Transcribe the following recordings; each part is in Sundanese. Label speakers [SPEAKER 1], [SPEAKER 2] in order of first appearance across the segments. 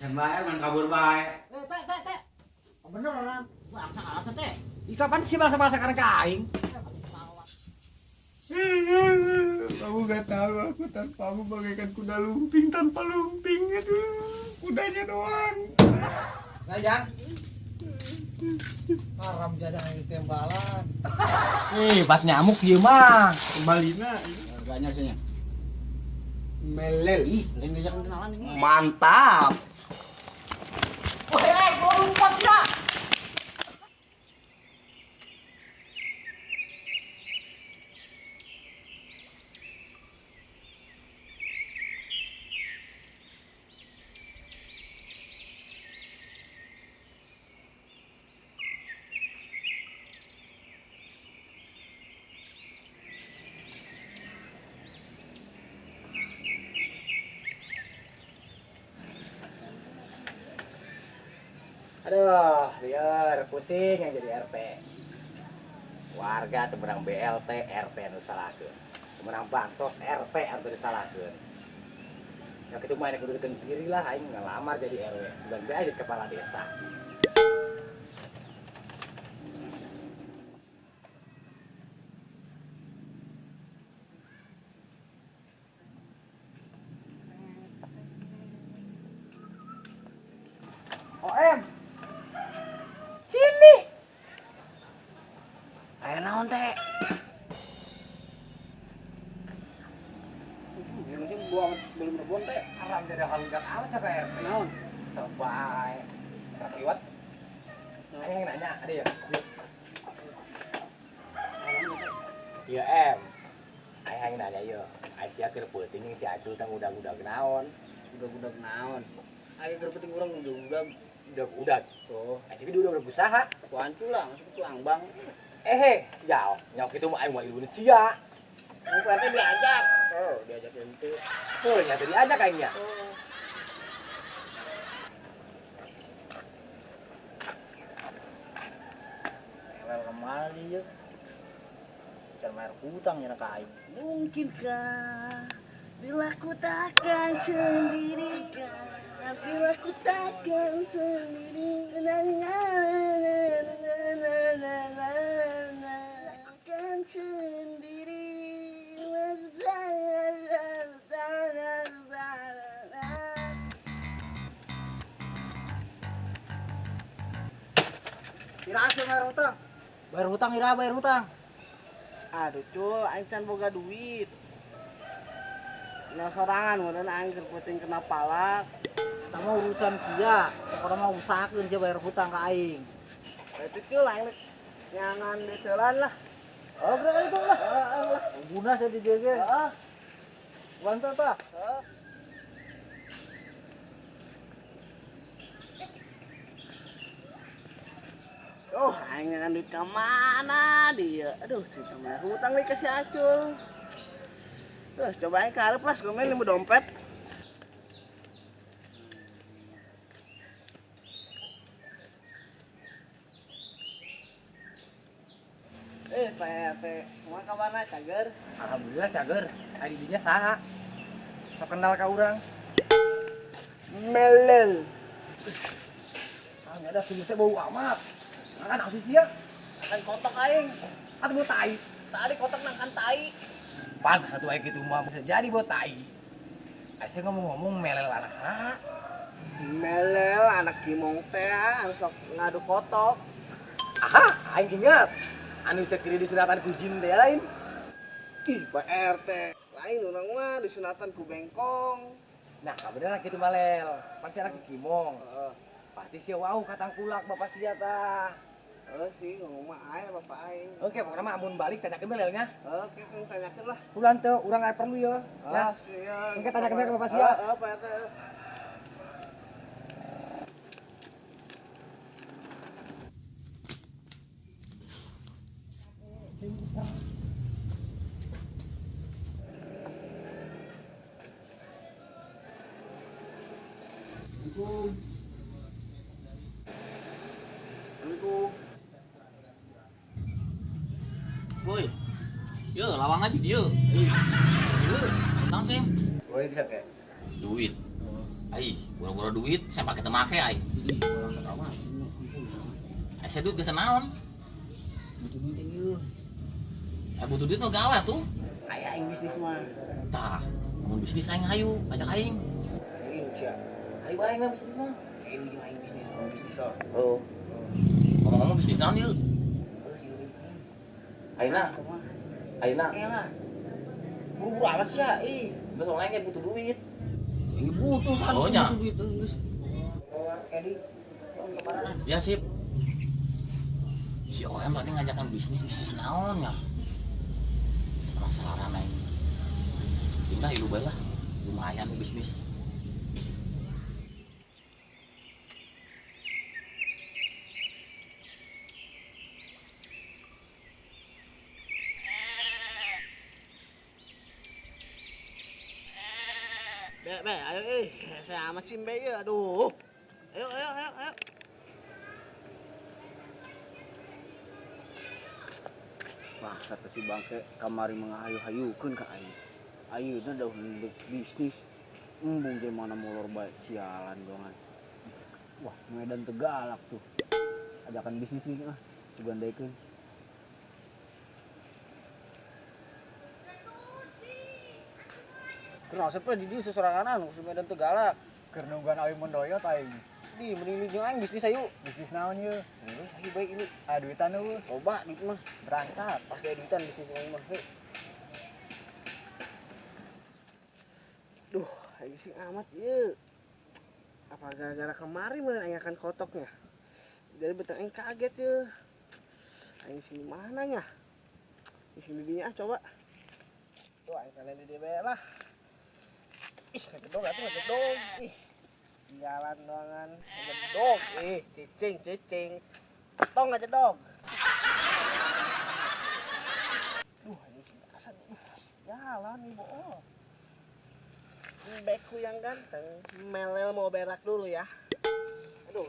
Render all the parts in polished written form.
[SPEAKER 1] Can bae man kabur bae.
[SPEAKER 2] Eh, teh teh teh. Beneran, bangsa alasan teh. Ih, kapan sih bangsa-bangsa karena ka aing?
[SPEAKER 3] Kamu gak tahu aku tanpamu bagaikan kuda lumping tanpa lumping. Aduh, kudanya doang.
[SPEAKER 2] Nah, Jang. Haram jadah yang tembalan. Ih, bat nyamuk ieu mah.
[SPEAKER 3] Kembalina.
[SPEAKER 1] Harganya sih.
[SPEAKER 3] Melel.
[SPEAKER 1] Ih, lain diajak kenalan ini.
[SPEAKER 2] Mantap. Wah, 24 sih ya. Aduh, biar pusing yang jadi RT. Warga teu meunang BLT, RT anu salahkeun. Teu meunang bansos, RT anu disalahkeun. Ya kitu mah kudu diri lah aing ngalamar jadi RW, sugan bae jadi kepala desa. OM. Sini. Aya naon teh?
[SPEAKER 3] Buang belum rebon teh.
[SPEAKER 2] Haram jadi halugat amat siapa RT.
[SPEAKER 3] Naon?
[SPEAKER 2] Sebay. Kenapa liwat? Ayo yang nanya, ada ya? Iya em. Ayo yang nanya yo. Ayo sia keur peuting jeung si Acul teh udag-udag naon?
[SPEAKER 3] Udag-udag naon? Ayo keur peuting urang udag-udag.
[SPEAKER 2] Udag-udag.
[SPEAKER 3] Oh,
[SPEAKER 2] Ayo jadi udah berusaha.
[SPEAKER 3] ku ancul lah masuk ke tulang bang.
[SPEAKER 2] Eh, sial. Nyok itu mah aing mah ilmu sia.
[SPEAKER 3] Mau Pak RT diajak. Oh, diajak ente.
[SPEAKER 2] Tuh, nyata diajak aingnya.
[SPEAKER 3] Oh.
[SPEAKER 1] Melel kemana dia? Can bayar hutang ya ka aing.
[SPEAKER 4] Mungkinkah bila ku takkan sendiri, bila ku takkan sendiri, na na na na na na na na, lakukan sendiri.
[SPEAKER 1] Ira asa bayar hutang. Bayar hutang ira bayar hutang.
[SPEAKER 4] Aduh cul, aing can boga duit. Nah sorangan meureun aing keur peuting kena palak.
[SPEAKER 1] Eta mah urusan sia, pokona mah usahakeun sia bayar hutang ka aing.
[SPEAKER 4] Itu cul aing rek nyangan deteulan lah.
[SPEAKER 1] Oh, gerak itu lah.
[SPEAKER 4] Heeh lah.
[SPEAKER 1] Guna sia di dieu ge.
[SPEAKER 4] Heeh.
[SPEAKER 1] Bantu tah.
[SPEAKER 4] Heeh. Oh, aing nyangan duit ka mana dia? Aduh, cerita bayar hutang deui ka si Acul. Tuh, coba aing ka hareup lah, segomen nemu dompet. Pak RT, kumaha kabarna cager?
[SPEAKER 2] Alhamdulillah cager. Ari dinya saha? Sok kenal ka urang.
[SPEAKER 4] Melel.
[SPEAKER 2] Ah, ada teh bau amat. Makan apa sih sia?
[SPEAKER 4] Makan kotok aing.
[SPEAKER 2] Atau bau tai?
[SPEAKER 4] Tadi kotok nangkan tai.
[SPEAKER 2] Pantes satu aing kitu mah bisa jadi bau tai. Aisyah ngomong-ngomong melel anak saha?
[SPEAKER 4] Melel anak kimong teh anu sok ngadu kotok.
[SPEAKER 2] Aha, aing ingat. Anu sakiri disunatan ku jin teh lain.
[SPEAKER 4] Ih, Pak RT. Lain urang mah disunatan ku bengkong.
[SPEAKER 2] Nah, kabeneran kitu mah lel. Pasti anak si Kimong.
[SPEAKER 4] Heeh.
[SPEAKER 2] Pasti sia wau katangkulak bapak sia tah.
[SPEAKER 4] Heeh sih, ngomong mah aya bapak aing.
[SPEAKER 2] Oke, pokoknya mah amun balik tanyakeun bae lelnya.
[SPEAKER 4] Oke, kang tanyakeun lah.
[SPEAKER 2] Ulan teu, urang aya perlu ya.
[SPEAKER 4] Ah, sia.
[SPEAKER 2] Engke tanyakeun bae ka bapak sia.
[SPEAKER 4] Heeh, Pak RT.
[SPEAKER 3] Assalamualaikum. Assalamualaikum.
[SPEAKER 5] Woi. Yo, lawang aja dia. Yo, tentang sih.
[SPEAKER 3] Boleh bisa kayak?
[SPEAKER 5] Duit. Ai, boro-boro duit saya pake teu make ai.
[SPEAKER 1] Ih, orang ketawa.
[SPEAKER 5] Ai saya duit geus naon?
[SPEAKER 1] Butuh duit ieu.
[SPEAKER 5] Ai butuh duit mah gawe tuh.
[SPEAKER 4] Kayak aing bisnis mah.
[SPEAKER 5] Tah, mun bisnis aing hayu, ajak aing.
[SPEAKER 1] Aing sia.
[SPEAKER 5] Ayo aing mah bisnis mah.
[SPEAKER 1] Aing jeung aing bisnis, oh bisnis oh.
[SPEAKER 5] Oh. Ngomong-ngomong bisnis naon ieu?
[SPEAKER 1] Terus ieu aing.
[SPEAKER 5] Ayeuna, ayeuna.
[SPEAKER 1] Oke lah. Buru-buru amat sia, ih.
[SPEAKER 5] Geus soalnya aing butuh duit.
[SPEAKER 1] Ini butuh satu
[SPEAKER 5] Oh, nya.
[SPEAKER 1] butuh duit geus. Oh, Edi.
[SPEAKER 5] Ya sip. Si OM tadi ngajakan bisnis bisnis naon ya? Penasaran aing. Pindah hidup bae lah. Lumayan nih bisnis.
[SPEAKER 4] Be, be, ayo saya amat sih be ya, aduh. Ayo, ayo, ayo, ayo.
[SPEAKER 6] Wah, satu si bangke kamari mengahayu-hayukeun ka aing. Ayeuna dah untuk bisnis. Embung je mana molor bae sialan dongan. Wah, Medan teu galak tuh. Ajakan bisnis nih ah, digandaikeun.
[SPEAKER 1] Kenapa sih di dieu sesoranganan ku Medan teu galak.
[SPEAKER 3] Keur nungguan awi mendoyot aing.
[SPEAKER 1] Di mending jeung aing bisnis ayo.
[SPEAKER 3] Bisnis naon ieu?
[SPEAKER 1] Geus ayo baik ini.
[SPEAKER 3] Ah duitan eueuh.
[SPEAKER 1] Loba duit mah.
[SPEAKER 3] Berangkat.
[SPEAKER 1] Pasti ada duitan bisnis aing mah. Heuh.
[SPEAKER 4] Duh, aing sih amat ieu. Apa gara-gara kemarin meureun aing akan kotoknya. Jadi betul aing kaget ye. Aing sini mana nya? Di sini dinya ah coba. Tuh aing kalian di DB lah. Ih, ngedog atuh ngedog. Ih. Jalan doangan ngedog. Ih, cicing cicing. Tong ngedog. Duh, ini sih asa. Jalan nih bohong. Beku yang ganteng, melel mau berak dulu ya. Aduh,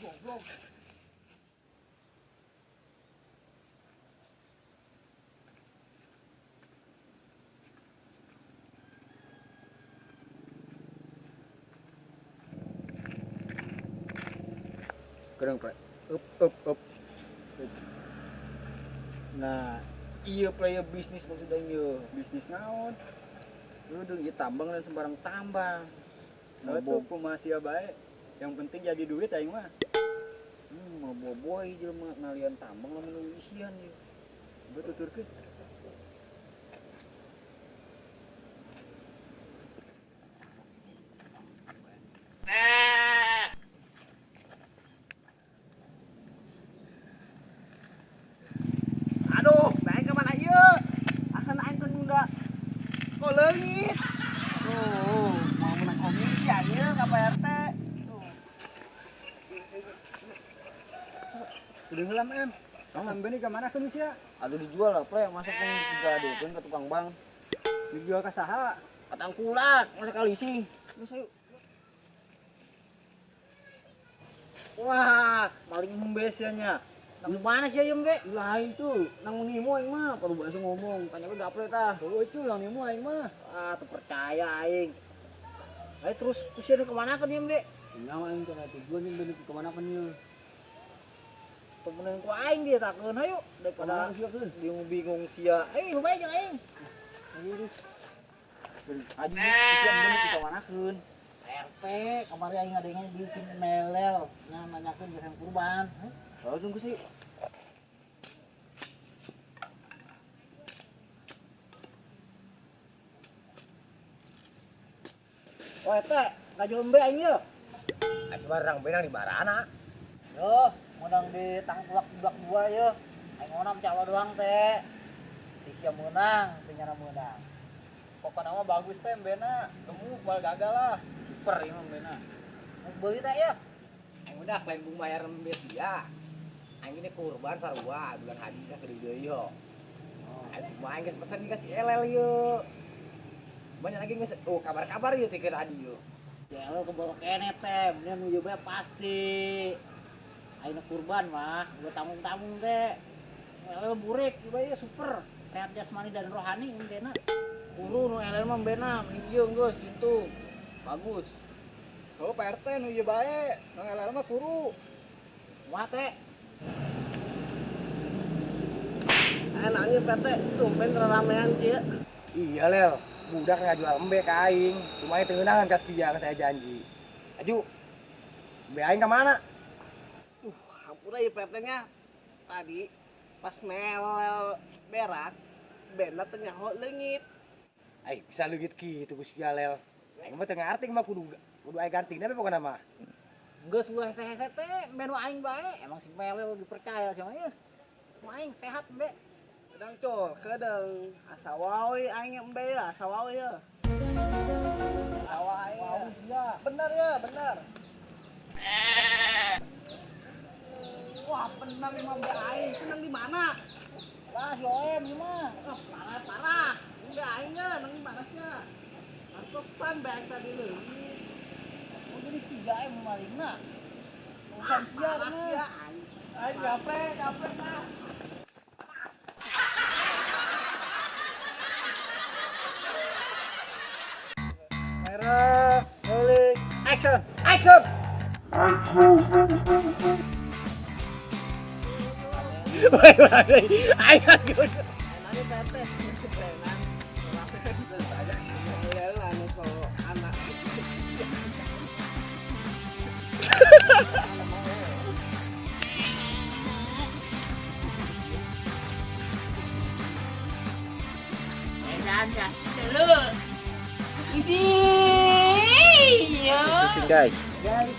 [SPEAKER 4] goblok.
[SPEAKER 6] Kereng, Pre. Up up up.
[SPEAKER 1] Nah, iya player bisnis maksud aing ieu.
[SPEAKER 3] Bisnis naon?
[SPEAKER 1] Udah ieu tambang dan sembarang tambang.
[SPEAKER 3] Nah, tuh kumaha sia bae. Yang penting jadi duit aing mah.
[SPEAKER 1] Mau boboy jelema ngalian tambang lamun nu isian ieu.
[SPEAKER 3] Betul tuturkeun.
[SPEAKER 4] Aduh, bae ka mana ieu? Akan aing teh nunda. Kok leungit? Tuh, mau menang komisi aing ka Pak RT. Tuh.
[SPEAKER 3] Udah heula em. Sampe nih ka mana keun sia?
[SPEAKER 1] Aduh dijual lah, pre, masa pun digadokeun ka tukang bank.
[SPEAKER 3] Dijual ka saha?
[SPEAKER 1] Ka tangkulak, masa kali sih. Geus ayo.
[SPEAKER 3] Wah, paling embe sia nya.
[SPEAKER 1] Nang mana sih ayam ge? Lain tuh, nang nimo aing mah, perlu bahasa ngomong, tanya we gaple tah.
[SPEAKER 3] Oh, itu lang nimo aing mah.
[SPEAKER 1] Ah, teu percaya aing. Ayo terus kusieun ke mana keun ieu ge?
[SPEAKER 6] Nyawa aing kana tujuan yang bener ke mana kan ieu.
[SPEAKER 1] Temenan ku aing dia takeun hayu daripada bingung-bingung sia. Eh, lu bae jeung aing. Aduh, sia bener ke manakeun. RT kamari aing ngadengin di sini melel, nya nanyakeun geus kurban.
[SPEAKER 6] Oh, tunggu sih.
[SPEAKER 1] Oh, eta ngajual embe aing ieu.
[SPEAKER 2] Ai barang benang di barana.
[SPEAKER 1] Yo, menang di tangkulak bulak dua yo. Aing onam calo doang teh. Di sia meunang, teu nyana meunang.
[SPEAKER 3] Pokokna mah bagus teh embena, gemuk bal gagal lah.
[SPEAKER 1] Super ieu mah embena. Mau beli teh ya?
[SPEAKER 2] Aing udah klaim bung bayar embe sia. Aing ini kurban sarua bulan haji ka deui yo. Aing kumaha geus pesen ka si Elel yo. Banyak lagi geus oh kabar-kabar ieu teh keur adi yo.
[SPEAKER 1] Ya lo keboro kene teh, bener nu ieu bae pasti. Aing kurban mah, udah tanggung-tanggung teh. Elel burik ieu bae super. Sehat jasmani dan rohani embena. Kuru nu elel mah embena, mending ieu geus gitu. Bagus.
[SPEAKER 3] Oh, Pak RT nu ieu bae, nu ngelel mah kuru.
[SPEAKER 1] Kumaha teh?
[SPEAKER 4] Enaknya Pak RT, tumben ramean kieu.
[SPEAKER 2] Iya Lel, budak ngajual embe ka aing. Cuma teu ngeunahan ka sia saya janji. Aju. Embe aing ka mana?
[SPEAKER 4] Hampura ieu Pak RT-nya. Tadi pas melel berak, benda teh nyaho leungit.
[SPEAKER 2] Ai bisa leungit kitu ku sia Lel. Aing mah teu ngarti mah kudu aing gantina we pokona mah.
[SPEAKER 1] Geus ulah hese-hese teh, embe nu aing bae. Emang si Melel dipercaya sama ieu. Nu aing sehat embe.
[SPEAKER 4] Kedang col, kedang asa wae aing embe ya, asa wae ya. Asa wae. Bener ya, bener. Wah, bener mah embe aing. Seneng di mana?
[SPEAKER 1] Lah si OM ieu mah.
[SPEAKER 4] Parah, parah. Embe aing ya, nang di mana sia? Pantesan embe aing tadi leungit.
[SPEAKER 1] Oh, jadi si gae mu malingna. Urusan sia mah.
[SPEAKER 4] Aing gaplek, gaplek ah.
[SPEAKER 1] Merah, rolling, action, action. Woi, woi, ayo kudu.
[SPEAKER 4] Enaknya PT, enak. Anu anak.
[SPEAKER 2] Guys, jangan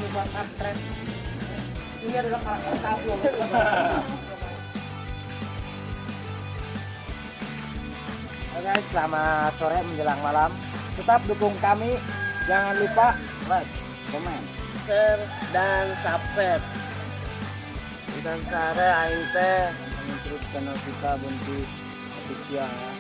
[SPEAKER 2] lupa subscribe. Ini adalah karakter satu. Oke guys, selamat sore menjelang malam. Tetap dukung kami. Jangan lupa like, komen,
[SPEAKER 4] share, dan subscribe. Dan sare aing teh
[SPEAKER 6] terus channel kita Bontis Official ya.